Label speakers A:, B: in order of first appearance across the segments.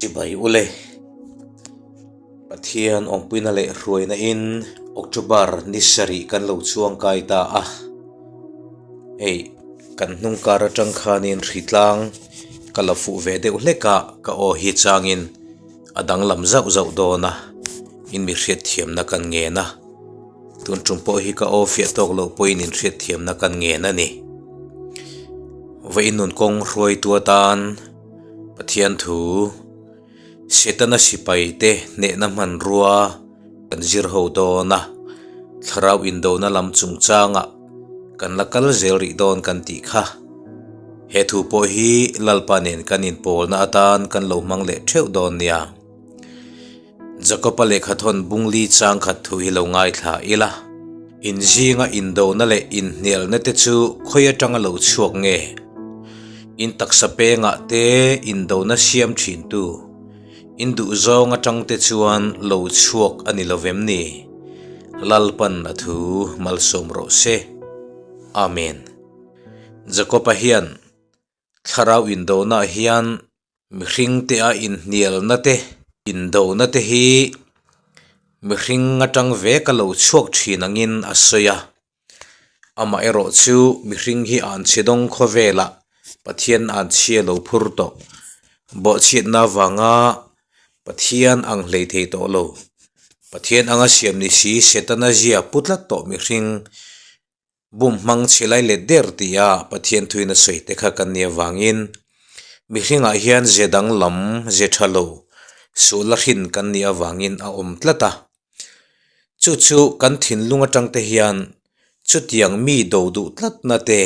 A: Chibai ule. Pathian awmpuina leh hruaina in October ni sarih kan lo chuang kai ta a. Hei kan hnung kar atang khanin hritlang ka la fuh ve deuh hlek a, ka aw hi changin a danglam zauh zauh dawn a, in mi hriatthiamna kan ngen a. Tun tum pawh hi ka aw fiah tawk loh pawhin in hriatthiamna kan ngen a ni. Vawiin nun kawng hruaitu atan Pathian thu Setana sipai te hnehna hmanrua kan zir ho dawn a, thlarau indona lam chungchangah kan la kal zel rih dawn kan tih kha. He thu pawh hi Lalpa nen kan inpawlna atan kan lo hmang leh theuh dawn nia. Jakob-a lehkhathawn bungli chang khat thu hi lo ngaithla ila, Inzinga indona leh inhnialna te chu khawi atanga lo chhuak nge? In taksa pengah te indona siam thintu, in duhzawng atang te chuan lo chhuak a ni lovem ni? Lalpan a thu malsawm rawh se. Amen. Jakob-a hian Thlarau indona hian mihring te a inhnialna te, indona te hi mihring atang vek a lo chhuak thin angin a sawi a. Amaherawh chu mihring hi an chhe dawng khawvelah Pathian an chhia lo phur tawh. Bawhchhiatna avanga Pathian ang hlei thei tawh lo. Pathian anga siam ni si Setana zia pu tlat tawh mihring Bum hmang chhe lai let der tia Pathian thuin a sawi te kha kan nih avangin mihringah hian ze danglam, ze tha lo, suh la hrin kan nih avangin a awm tlat a. Chu chu kan thinlung atang te hian chutiang mi do duh tlatna te,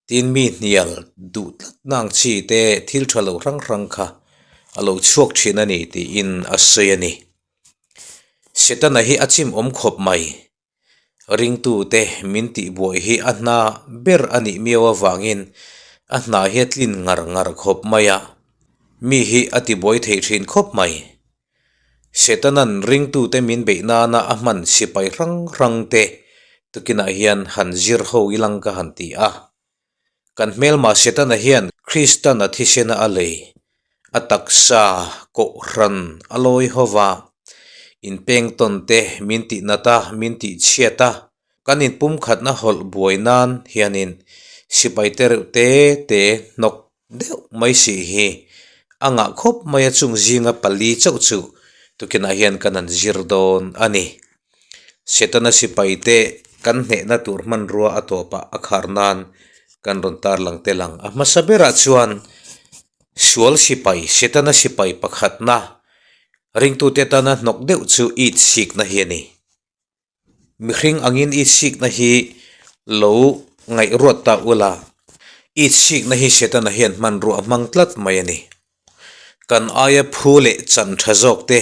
A: tin mi hnial duh tlatna ang chi te thil tha lo hrang hrang kha a lo chhuak thin a ni tiin a sawi a ni. Setana hi a chim awm khawp mai. Ringtute min tihbuai hi a hna ber a nih miau avangin a hna hi a tlin ngar ngar khawp mai a, mi hi a tibuai thei thin khawp mai. Setanan ringtute min beih nana a hman sipai hrang hrang te tukinah hian han zir ho ilang ka han ti a. Kan hmelma Setana hian Kristan a thisena a lei, a taksa kohhran a lawi ho va, inpengtawn te min tih nat a, min tih chhiat a, kan inpumkhatna hawlh buai nan hianin sipai te reuh te te hnawk deuh mai si hi a ngah khawp mai a chung zinga pali chauh chu tukinah hian kan han zir dawn a ni. Setana sipai te kan hnehna tur hmanrua a tawpah a khar nan kan rawn tarlang tel ang. A hmasa berah chuan sual sipai, Setana sipai pakhatna ringtute tana hnawk deuh chu it sikna hi a ni. Mihring angin it sikna hi lo ngaihruat ta ula, it sikna hi Setana hian hmanrua a hmang tlat mai a ni. Kan aia phu leh chan tha zawk te,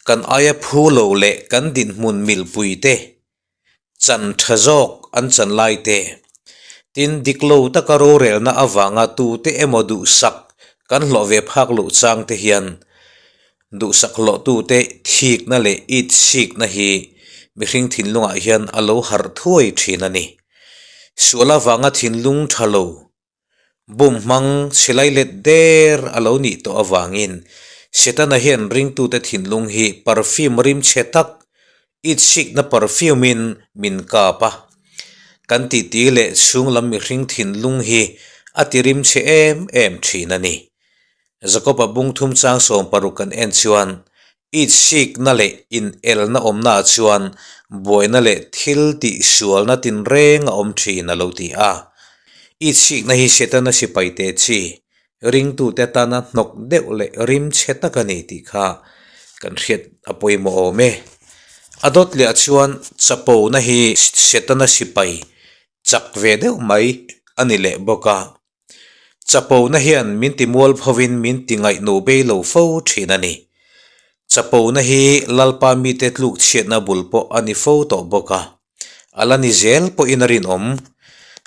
A: kan aia phu lo leh kan dinhmun milpui te, chan tha zawk an chan lai te, tin dik lo taka rorelna avanga tute emaw duhsak kan hlawh ve phak loh chang te hian duhsak hlawhtute thikna leh itsikna hi mihring thinlungah hian a lo harh thuai thin a ni. Sual avanga thinlung tha lo Bum hmang silai let der a lo nih tawh avangin Setana hian ringtute thinlung hi perfume rim chhe tak, itsikna perfume in min kap a. Kan titi leh chhunglam mihring thinlung hi a ti rim chhe em em thin a ni. Jakob-a bungthum chang 60 kan en chuan Itsikna leh inelna awmnaah chuan buaina leh thil tihsualna tinreng a awm thin a lo ti a. Itsikna hi Setana sipai te chi, ringtute tana hnawk deuh leh rim chhe tak a ni tih kha kan hriat a pawimawh awm e. A dawt leh chuan chapona hi Setana sipai chak ve deuh mai a ni leh bawk a. Chapona hian min ti mual phovin min ti ngaihno bei lo fo thin a ni. Chapona hi Lalpa mite tluk chhiatna bul pawh a ni fo tawh bawk a, a la ni zel pawhin a rinawm.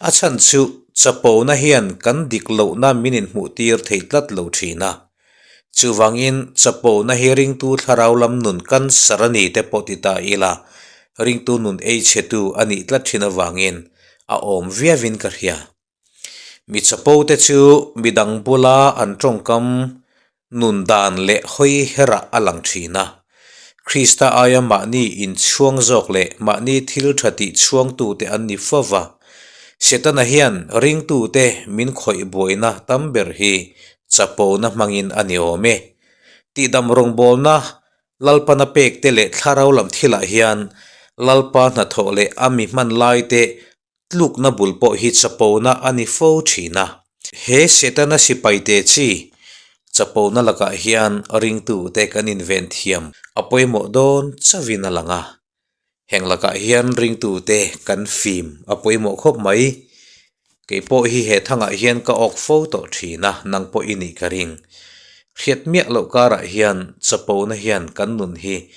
A: A chhan chu chapona hian kan dik lohna min inhmuhtir thei tlat lo thin a. Chuvangin chapona hi ringtu thlarau lam nun cancer a ni te pawh ti ta ila, ringtu nun ei chhetu a nih tlat thin avangin a awm viauin ka hria. Mi chapo te chu midang bula an tawngkam Nun dan leh hawi herah a lang thin a. Krista aia mahni inchhuang zawk leh mahni thil tha tih chhuangtute an ni fo va. Setana hian ringtute min khawih buaina tam ber hi chapona hmangin a ni awm e. Tihdam rawngbawlna Lalpana pekte leh thlarau lam thilah hian Lalpa hnathawh leh a mi hman laite Tlukna bul pawh hi chapona a ni fo thin a. He Setana sipaite chi chapona lakah hian ringtute kan inven thiam a pawimawh dawn chauhin a lang a. Heng lakah hian ringtute kan fim a pawimawh khawp mai. Kei pawh hi he thangah hian ka awk fo tawh thin a, nang pawh i nih ka ring. Hriat miah loh karah hian chapona hian kan nun hi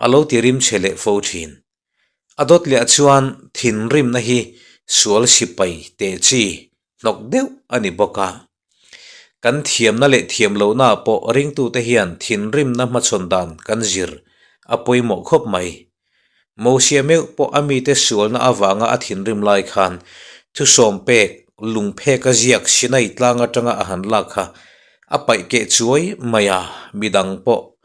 A: a lo ti rim chhe leh fo thin. A dawt leh chuan thinrimna hi sual sipai teh chi hnawk deuh a ni bawk a. Kan thiamna leh thiam lohna pawh ringtute hian thinrimna hmachhawn dan kan zir a pawimawh khawp mai. Mosia meuh pawh a mite sualna avanga a thinrim lai khan thusawm pek lungphek a ziak Sinai tlang atanga a han lak kha a paih keh chuai mai a, midang pawh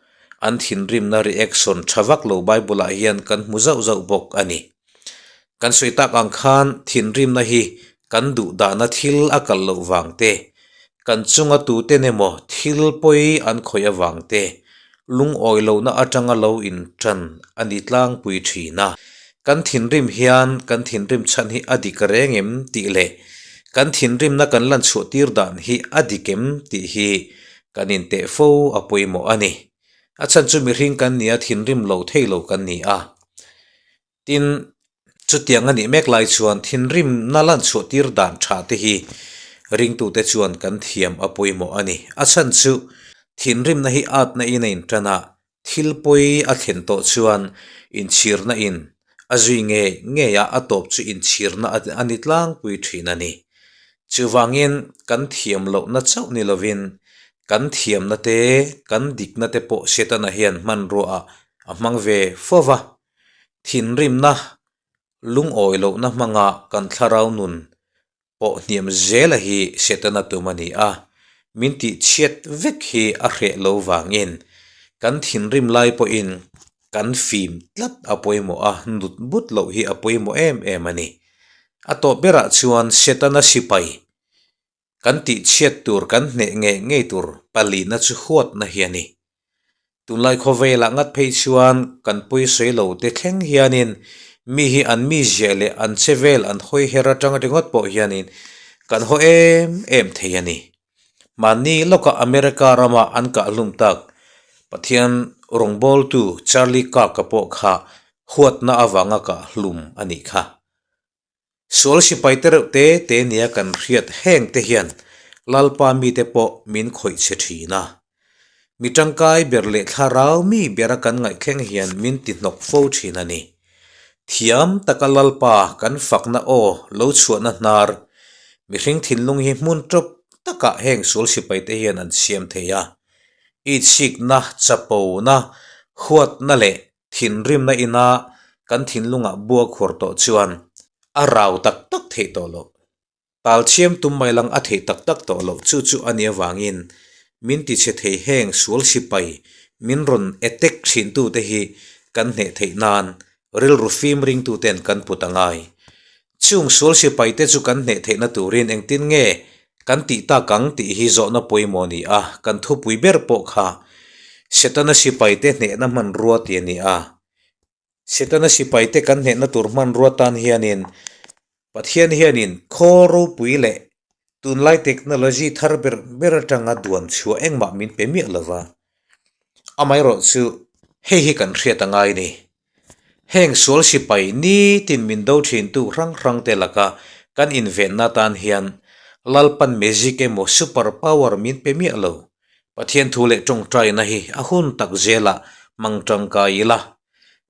A: An thinrimna reaction tha vak lo Bible ah hian kan hmu zauh zauh bawk a ni. Kan sawi tak ang khan thinrimna hi kan duh dahna thil a kal loh vang te, kan chunga tuten emaw thil pawi an khawih avang te, lungawi lohna atanga lo intan a ni tlangpui thin a. Kan thinrim hian kan thinrim chhan hi a dik reng em tih leh kan thinrimna kan lan chhuah tir dan hi a dik em tih hi Kan inteh fo a pawimawh a ni. A chhan chu mihring kan ni a, thinrim lo thei lo kan ni a. Tin, chutiang a nih mek lai chuan thinrimna lan chhuah tir dan tha te hi ringtute chuan kan thiam a pawimawh a ni. A chhan chu thinrimna hi atna in a intan a, thil pawi a thlen tawh chuan inchhirna in a zui ngei ngei a, a tawp chu inchhirna a ni tlangpui thin a ni. Chuvangin kan thiam lohna chauh ni lovin kan thiamna te, kan dikna te pawh Setana hian hmanrua ah a hmang ve fo va. Thinrimna, lungawi lohna hmanga kan thlarau nun pawh hniam zela hi Setana tum a ni a, min tih chhiat vek hi a hreh lo vangin kan thinrim lai pawhin kan fim tlat a pawimawh a, nut but loh hi a pawimawh em em a ni. A tawp berah chuan Setana sipai kan tih chhiat tur kan hneh ngei ngei tur palina chu huatna hi a ni. Tunlai khawvelah ngat phei chuan kan pawisawi lo te thleng hianin mi hi an mizia leh an che vel an hawi her atang ringawt pawh hianin kan haw em em thei a ni. Mahni lawka America rama an kah hlum tak Pathian rawngbawltu Charlie Kirk-a pawh kha huatna avanga kah hlum a nih kha. Sual sipai te reuh te te nia kan hriat heng te hian Lalpa mite pawh min khawih chhe thin a. Mi tangkai ber leh thlarau mi bera kan ngaihthleng hian min ti hnawk fo thin a ni. Thiam taka Lalpa kan fakna aw lo chhuahna hnar mihring thinlung hi hmun tawp takah heng sual sipai te hian an siam thei a. Itsikna, chapona, huatna leh Thinrimna ina kan thinlungah bua khuar tawh chuan a rau tak tak theih tawh loh. Tal chhiam tum mai lang a theih tak tak tawh loh chu chu a nih avangin min ti chhe thei heng sual sipai min rawn attack thintute hi kan hneh theih nan rilru fim ringtuten kan put a ngai. Chung sual sipaite chu kan hneh theihna turin engtin nge kan tih tak ang tih hi zawhna pawimawh a ni a, kan thupui ber pawh kha Setana sipaite hnehna hmanrua tih a ni a. Setana sipaite kan hnehna tur hmanrua tan hianin Pathian hianin khaw ropui leh tunlai technology thar ber ber atanga duan chhuah engmah min pe miah lova. Amaherawhchu hei hi kan hriat a ngai ni. Heng sual sipai nitin min do thintu hrang hrang te laka kan invenna tan hian Lalpan magic emaw super power min pe miah lo. Pathian thu leh tawngtaina hi a hun tak zelah hmang tangkai ila.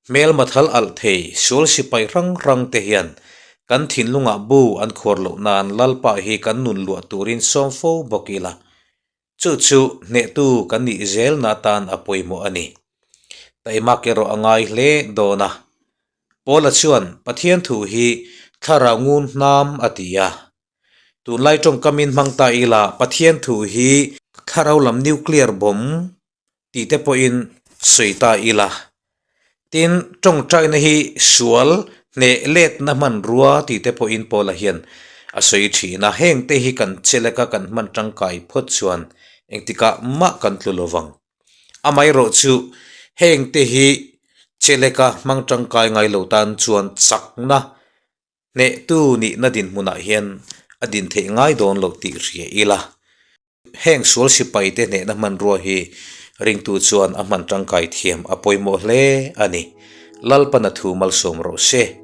A: Hmelma thal alh thei sual sipai hrang hrang te hian kan thinlungah bu an khuar loh nan Lalpa hi kan nun luah turin sawm fo bawk ila. Chu chu hnehtu kan nih zelna atan a pawimawh a ni. Taimak erawh a ngai hle dawn a. Paula chuan Pathian thu hi thlarau ngun hnam a ti a. Tunlai tawngkamin hmang ta ila Pathian thu hi Thlarau lam nuclear bomb tih te pawhin sawi ta ila. Tin, tawngtaina hi sual hneh letna hmanrua tih te pawhin Paula hian a sawi thin a. Heng te hi kan cheleka kan hman tangkai phawt chuan engtikah mah kan tlu lo vang. Amaherawh chu heng te hi cheleka hmang tangkai ngai lo tan chuan chakna Hnehtu nihna dinhmunah hian a din theih ngai dawn lo tih hria ila. Heng sual sipaite hnehna hmanrua hi ringtu chuan a hman tangkai thiam a pawimawh hle a ni. Lalpana thu malsawm rawh se.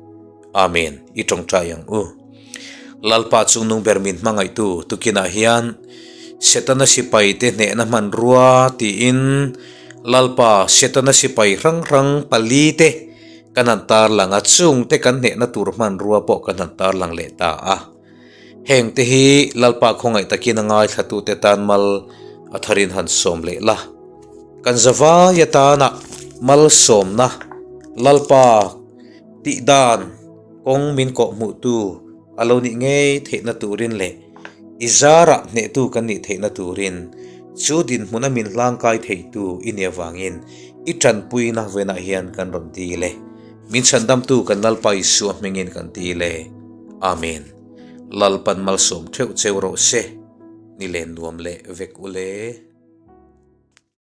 A: Amen. I tawngtai ang u. Lalpa chungnung ber min hmangaihtu tukinah hian Setana sipaite hnehna hmanrua tiin Lalpa Setana sipai hrang hrang palite Kan han tarlang a, chungte kan hnehna tur hmanrua pawh kan han tarlang leh ta a. Hengte hi Lalpa khawngaih takin a ngaithlatute tan mal a tharin han sawm leh la. Kan zavai atana malsawmna Lalpa tihdan kawng min kawhhmuhtu a lo nih ngei theihna turin leh i zarah hnehtu kan nih theihna turin chu dinhmuna min hlangkai theitu i nih avangin i tanpuina venah hian kan rawn dil e. Min chhandamtu kan Lalpa Isua hmingin kan dil e. Amen. Lalpan malsawm theuh cheu rawh se. Ni len nuam leh vek u le.